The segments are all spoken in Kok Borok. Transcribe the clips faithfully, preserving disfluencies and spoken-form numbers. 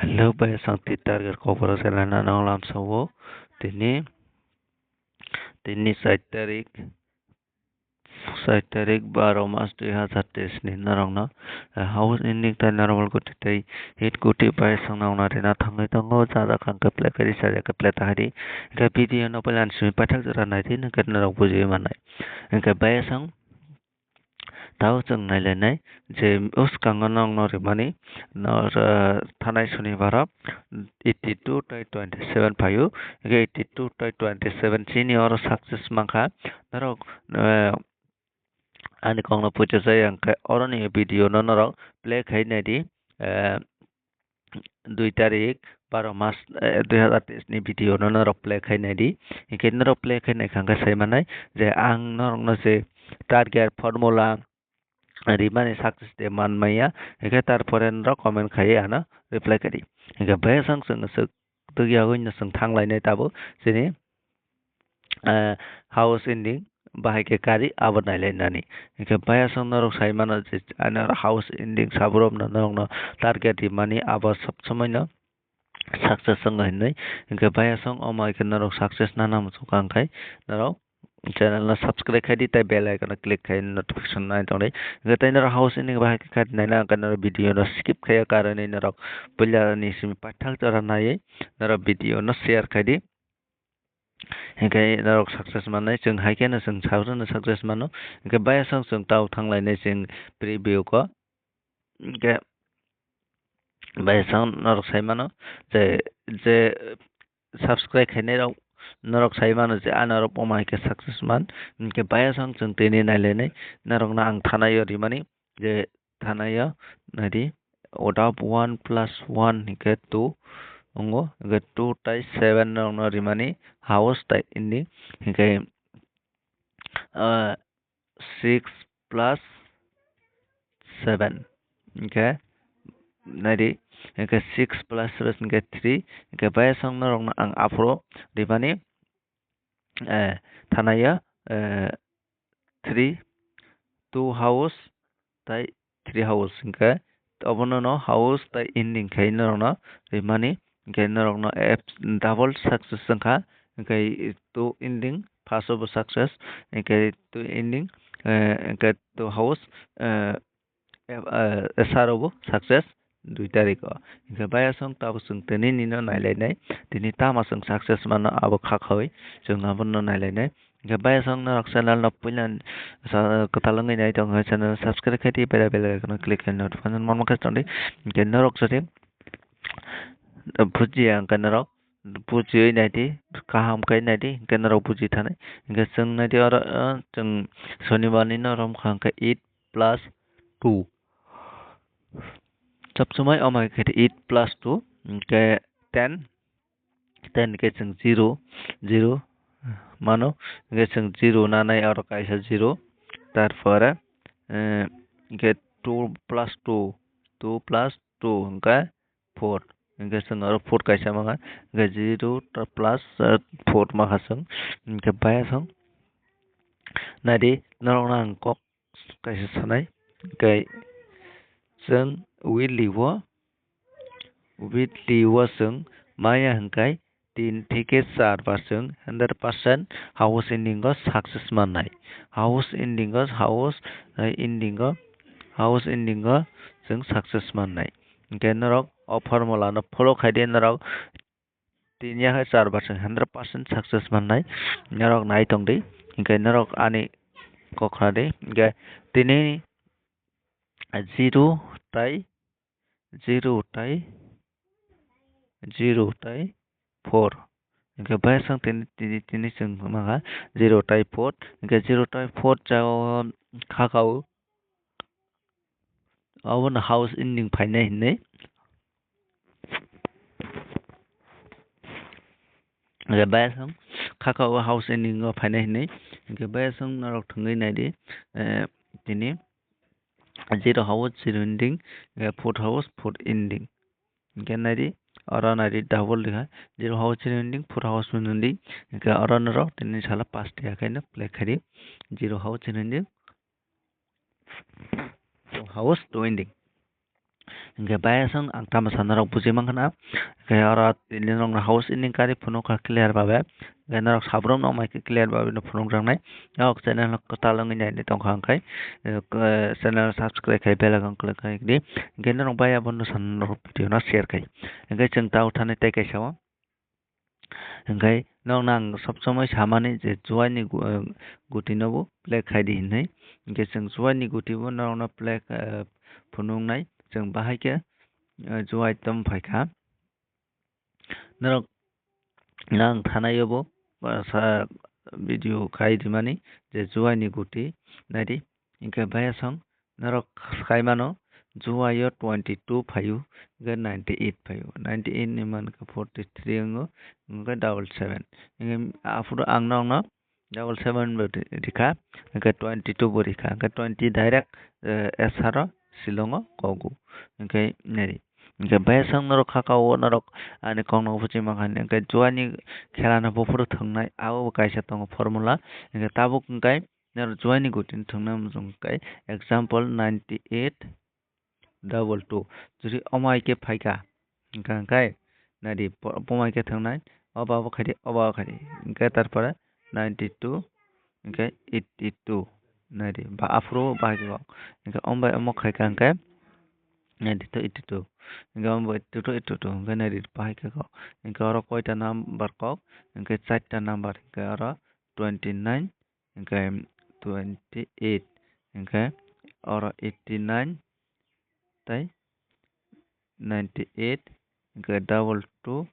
Hello, bai aswk twi target kokborok channel no nang lamsa o. Tini, tini char tarik, char tarik baro mas dui hazar teis ni norokno, eh, house ending tai normal kuti tai hit kuti bai aswk nokna rina thangwi tongo. Jada kha hwnkhe play khaidi, saja khe play ta khaidi. Hwnkhe video no puila ni simi paithak jora naidi, hwnkhe norok bujiwi mannai. Hwnkhe bai aswk Tao chwng nailainai je bwskango nokno rimani, no, ah, thanai sunibaro eighty two tei twenty seven phaio, hwnkhe eighty two tei twenty seven chini oro success mankha. Norok, ah, ani kokno puicha chaya hwnkhe oroni video no norok play khai naidi, ah, dui tarik baro mas, eh, dui hazar teis ni video no norok play khai naidi. Hwnkhe norok play khai naikha hwnkhe sai mannai je ang norokno je target formula rimani success de man maya, hwnkhe tarpore norok comment khai ano reply kari. Hwnkhe bai aswk chwng swk tugya wngno chwng thang lainai tabuk chini, eh, house ending bahai khe kari abo nailainani. Hwnkhe bai aswk norok sai mano je ano house ending saborok no norokno target rimani abo sob somoi no success wngo hinwi. Hwnkhe bai aswk omo hai khe norok success nana muchung kha hwnkhe norok channel no subscribe khaidi tei bell icon no click khai notification nai tongdi. Hwnkhe tei norok house ending bahai khe kari naina hwnkhe norok video no skip khaiya karinwi norok puila ni simi paithak jora naiwi norok video no share khaidi. Hwnkhe norok success mannai, chwng hai kheno chwng sabrano success mano. Hwnkhe bai aswk chwng tao thanglainai chwng preview ko. Hwnkhe bai aswk norok sai mano je, je subscribe khainai rok norok sai mano je ano oro omo hai khe success man. Hwnkhe bai aswk chwng tini nailainai norokno ang thanai o rimani je thanai o naidi, odap one plus one hwnkhe two wngo, hwnkhe two tei seven norokno rimani house tei ending hwnkhe, ah, six plus seven hwnkhe naidi, hwnkhe six plus seven hwnkhe three, hwnkhe bai aswk norokno ang aphuru rimani, eh, thanai o, eh, three, two house tei three house hwnkhe obono no house tei ending khai norokno rimani, hwnkhe norokno double success wngkha, hwnkhe two ending first o bo success, hwnkhe two ending, eh, hwnkhe two house, eh, eh, eh, sar o bo success dui tarik o. Hwnkhe bai aswk tabuk chwng tini nino nailainai, tini tama chwng success mano abo kha khaui chwng abono nailainai. Hwnkhe bai aswk norok channel no puila sa-, kwtal wngwi nai tongkha channel subscribe khai di, bell, bell icon no click khai notification manma khe tongdi. Hwnkhe norok jodi bujiya hwnkhe norok bujiwi naidi, kaham khe naidi, hwnkhe norok buji thanai. Hwnkhe chwng naidi oro, ah, chwng sonibar ni no rom kha hwnkhe eight plus two. Sab somoi omo hai khe eight plus two hwnkhe ten, ten hwnkhe chwng zero, zero mano, hwnkhe chwng zero nanai oro kaisa zero, tarpore, eh, hwnkhe two plus two, two plus two hwnkhe four, hwnkhe chwng oro four kaisa mankha, hwnkhe zero plus, eh, four mankha chwng, hwnkhe bai aswk naidi norokno ang kok kaisa sanai, hwnkhe chwng weekly o, weekly o chwng maya hwnkhe tin theke char bar chwng hundred percent house ending o success mannai. House ending o, house, eh, ending o, house ending o chwng success mannai. Hwnkhe norok o formula no follow khai di norok tin ya hai char bar chwng hundred percent success mannai. Norok nai tong di, hwnkhe norok ani kok khna di, hwnkhe tini zero tai, zero tai, zero tai four. Hwnkhe bai aswk tini, tini, tini chwng mankha zero tai four. Hwnkhe zero tai four jagao kha kha o. Abono house ending phainai hinwi. Hwnkhe bai aswk kha kha o house ending o phainai hinwi. Hwnkhe bai aswk norok thwngwi naidi, eh, tini zero house zero ending, eh, four house four ending. Hwnkhe naidi, oro naidi double rikha, zero house zero ending, four house ending. Hwnkhe oro norok tini sala paste ya khe no play khaidi, zero house zero ending, two house two ending. Hingke bayasong ang tamo sana rok buji mankha na. Hingke oro tini rok no house ending kari phunuk kha clear babe. Hingke norok sabrum no mai khe clear babe no phunuk jaknai. Norok channel no kwtal wngwi nai tongkha hingke, eh, channel subscribe khai bell icon click khai di. Hingke norok baya bono sana norok video no share khai. Hingke chwng ta uthani tei kaisa o. Hingke norokno ang sob somoi samani je juaini gu-, eh, guti no bo play khai di hinwi. Hingke chwng juaini guti bo norokno play, eh, phunuknai. Chwng bahai khe, eh, juai tom phaikha. Norok nang thanai o bo, eh, sa video khai rimani je juaini guti naidi. Hingke bayasong norok sai mano, juaio twenty two phaio, hingke ninety eight phaio, ninety eight ni mankhe forty three wngo, hingke double seven. Hingke aphuru ang norokno double seven bo ri-, rikha, hingke twenty two bo rikha, hingke twenty direct, eh, esaro silongo kogu, hingke neri. Hingke bayasong norok khakao norok ani kokno buchi mankha, hingke juaini khela no buphuru thwngnai, abo bo kaisa tongo formula, hingke tabuk hingke norok juaini gutini thwngna muchung khe, example, ninety eight double two. Jodi omo hai khe phaikha, hingkha hingkhai, naidi, po-, omo hai khe thwngnai, obo abo khaidi, obo abo khaidi, hingkhe tarpore ninety two, hingkhe eighty two, naidi, ba aphuru bahai khe kok, hingkhe omo bai omo khaikha hingkhe, naidi to eighty two, hingkhe omo bai eighty two, eighty two, hingkhe naidi bahai khe kok, hingkhe oro koita number kok, hingkhe charta number, hingkhe oro twenty nine, hingkhe twenty eight, hingkhe oro eighty nine tei ninety eight, hingkhe double two,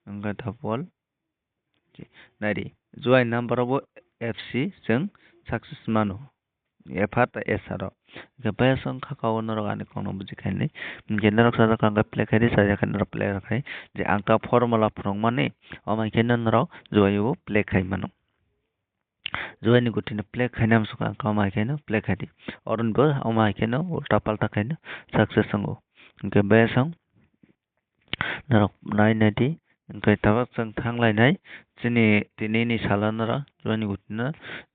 hingkhe double, naidi, juai number bo F C chwng success mano, F R tei S R o. Hingkhe bayasong khakao norok ani kokno buji khainai, hingkhe norok sajak kha hingkhe play khaidi, sajak khe norok play rwkhai, je ang ta formula phwrwngmani, omo hai khe norok juaio play khai mano. Juaini gutino play khaina muchung kha, ang khe omo hai kheno play khaidi. Oro ni bo omo hai kheno ulta palta khaino success wngo. Hingkhe bayasong norok nai naidi. Hingkhe tabuk chwng thang lainai chini tini ni salo norok juaini gutino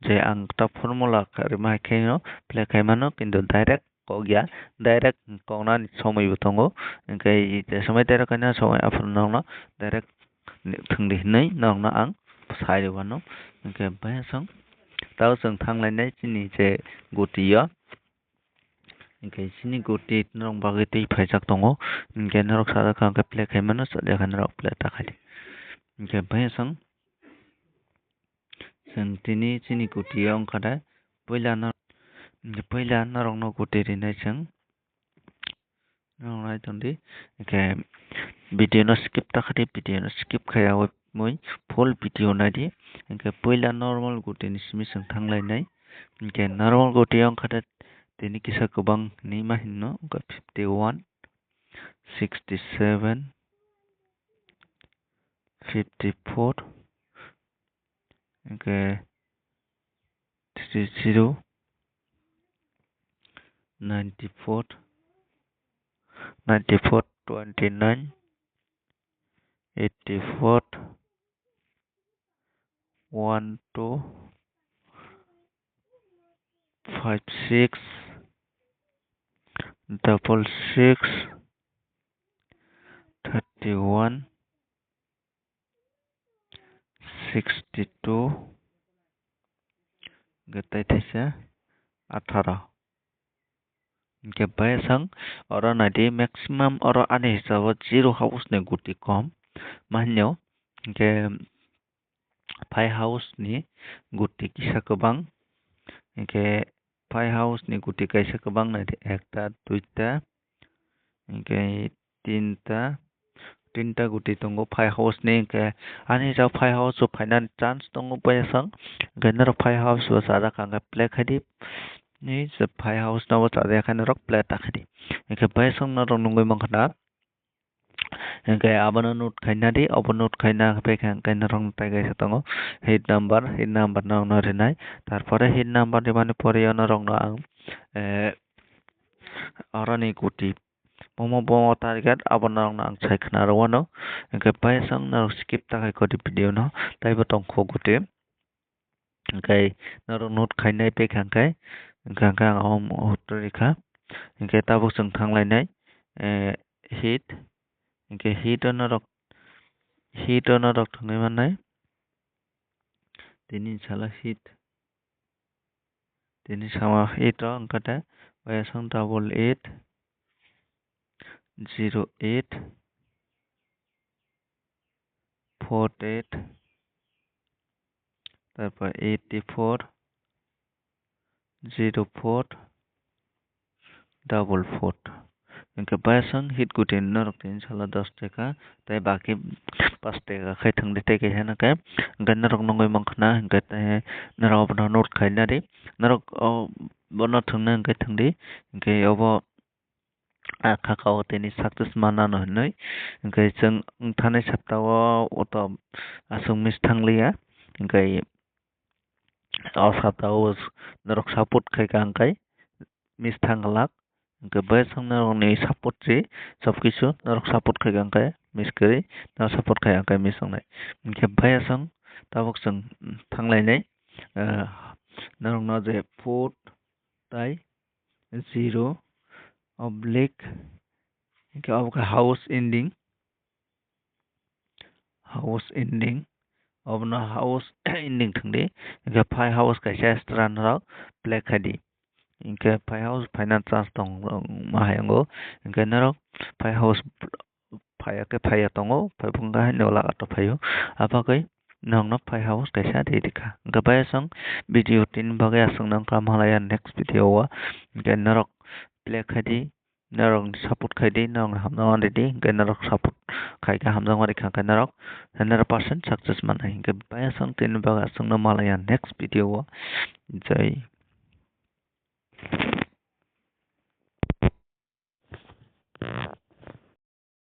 je ang ta formula rwma hai kheno play khai mano, kintu direct kok ya, direct koknani somoi bo tongo, hingkhe je somoi direct kaina somoi aphuru nokno direct thwngdi hinwi nokno ang sai rwmano, hingkhe bayasong tao chwng thang lainai chini je guti o, hingkhe chini guti norok bagwi twi phaijak tongo, hingkhe norok sajak kha hingkhe play khai mano, sajak kha norok play ta khaidi, hingkhe bayasong. Chwng tini chini kuti o wngkha de, puila no, puila norokno kuti rinai chwng. Norok nai tongdi, hingkhe video no skip ta khaidi, video no skip khaiyaui mui full video naidi. Hingkhe puila normal kuti ni simi chwng thang lainai. Hingkhe normal kuti o wngkha de tini kisa kwbang hinwi ma hinno, wngkha fifty one, sixty seven, fifty four, hingkhe three zero, ninety four, ninety four, twenty nine, eighty four, one two, five six, double six, thirty one, sixty two, hingkhe tei theisa atharo. Hingkhe bayasong oro naidi, maximum oro ani hisabo zero house ni guti kom ma hinyo. Hingkhe five house ni guti kisa kwbang. Hingkhe five house ni guti kaisa kwbang naidi, ekta, duita, hingkhe tinta, tinta guti tongo five house ni, hingkhe ani jao five house o phainani chance tongo bayasong, hingkhe norok five house o chajak kha hingkhe play khaidi, ni je five house no bo chajak khe norok play ta khaidi, hingkhe bayasong norok nugwi mankha na. Hingkhe abono note khaina di, obo note khaina phaikha hingkhe norokno tai kaisa tongo hit number, hit number norokno rinai. Tarpore hit number rimani pore o norokno ang, eh, oroni kuti. Bomo, bomo target abo norokno ang sai khna rw wano. Hingkhe bayasong norok skip ta khai kodi video no, taibo tongkho kuti. Hingkhe norok note khainai phaikha hingkhe, hingkhe ang omo hotor rikha. Hingkhe tabuk chwng thang lainai. eh, hit, hingke hit o norok, hit o norok thangwi mannai. Tini sala hit, tini sama hit o wngkha de, bayasong double eight, zero eight, four eight, tarpor eighty four, zero four, double four. Hingke bayasong hit guti norok tini sala dos taka, tei baki pas taka khai thangdi tei kaisa no khe. Hingke norok nugwi mankha na, hingke tei norok abono note khaina di. Norok o bono thwngna hingke thwngdi, hingke obo ah, kha ka o tini success manano hinwi. Hingke chwng wngthani saptao oto aswk miss thangliya. Hingke o saptao norok support khaika hingke miss thangglak. Hingke bayasong norokni support se sob kisu norok support khaika hingke miss kwrwi, norok support khaika hingke miss wngnai. Hingke bayasong tabuk chwng thanglainai, ah, norokno je four tai zero oblique, hingke obo khe house ending, house ending, obono house ending thwngdi, hingke phai house kaisa extra norok play khaidi, hingke phai house phaina chance tongma hai wngo, hingke norok phai house phaiya khe phaiya tongo, phai phung khe haino lagato phaio. Abagwi norokno phai house kaisa ready kha. Hingkhe bayasong video tini bagwi aswkno wngkha, malaya next video o. Hingkhe norok play khaidi, norok support khaidi, norok hamjakma ridi, hingkhe norok support khaikhe hamjakma rikha, hingkhe norok hundred percent success mannai. Hingkhe bayasong tini bagwi aswkno malaya next video o. Jai.